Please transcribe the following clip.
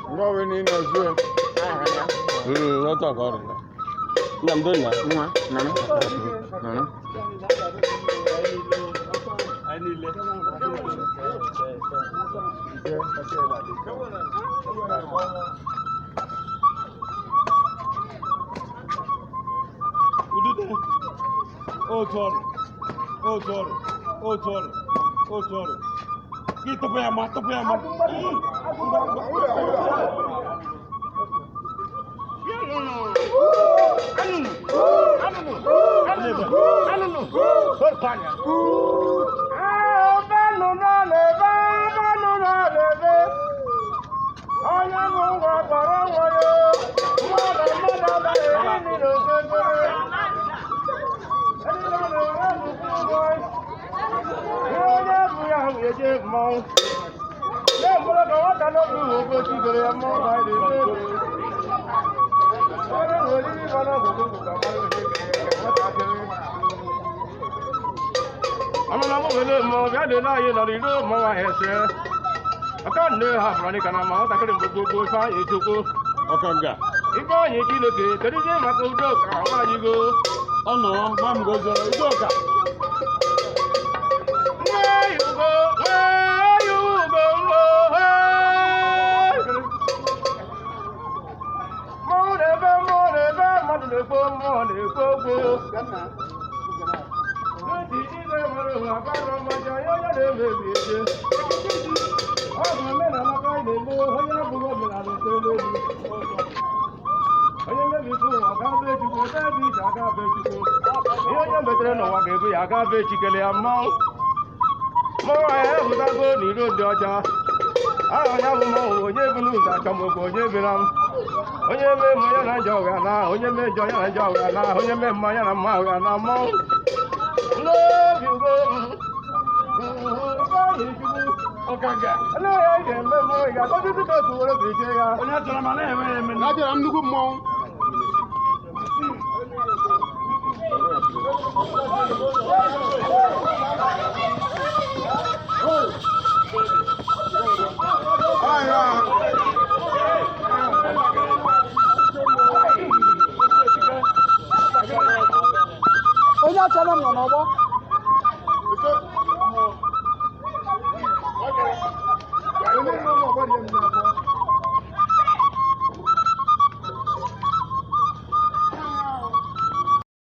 Ngwa ọbụla ị na-azụ ya. Otu a ka ọ dị. Nna m donna. Nwa, nana, nana. Udude, otu ọrụ, otu ọrụ, otu ọrụ, otu ọrụ. Gị tụpụ ya ma, tụpụ ya ma. Onye bụ ngwa kpọrọ nwa ya, mmadụ mmadụ agaghị eri mmiri okpokoro. Ihe onye bụ ya bụ eje mmọnwụ. Nye mkpụrụ ka nwata n'obi ụwa ogochi gere ya mmọnwụ ka anyị na-eme ebe. Onye nwe oriri bara obodo bụ ka mmadụ onye kere ya nwatakịrị. Amụma m wele mmọnwụ bịa lele anyị nọrọ iro mmọnwụ ahụ ese. Aka nne ha fụrụ anyị ka na ma nwatakịrị mgbe gboo gboo Ifeanyị Chukwu. Ọkanga. Ifeanyị Chineke, kedu ihe maka udo ka nwaanyị go? Ọ nọ, ma m gozoro Udoka. Nwayugo, nwayugo, nwee. Mmọnwụ na-ebe, mmụọ na-ebe, mmadụ na-ekpo, mmụọ na-ekpo okwu. Ntị igwe nwere ụwa bara mmaja, ya onye na-emebi eje. Ọ bụ omenala ka anyị na-eme, onye abụghị omenala okwe n'elu. Onye mebisi ụwa ga-abụ Chukwu, ebe dị iche aga be Chukwu. Ihe onye metere n'ụwa ga-ebu ya aga be Chikele ya mmanwụ. Mmanwụ anyị ehụtago n'iro ndị ọcha. Aha ya bụ mmanwụ onye bụ n'ụzọ akamokwu onye bịara m. Onye mee mma ya na njọ ụgha na onye mee njọ ya na njọ ụgha na onye mee mma ya na mma ụgha na mmanwụ. N'obi ugo m, Ifeanyị Chukwu. Ọkanga. Olee ihe anyị ga-eme mmọnwụ ị ga-akọzi dịka otu were ka ije ya. Onye achọrọ ma na-enwe ya eme. Abịara nnukwu mmọnwụ. Onye achọrọ m nọ n'ọgbọ.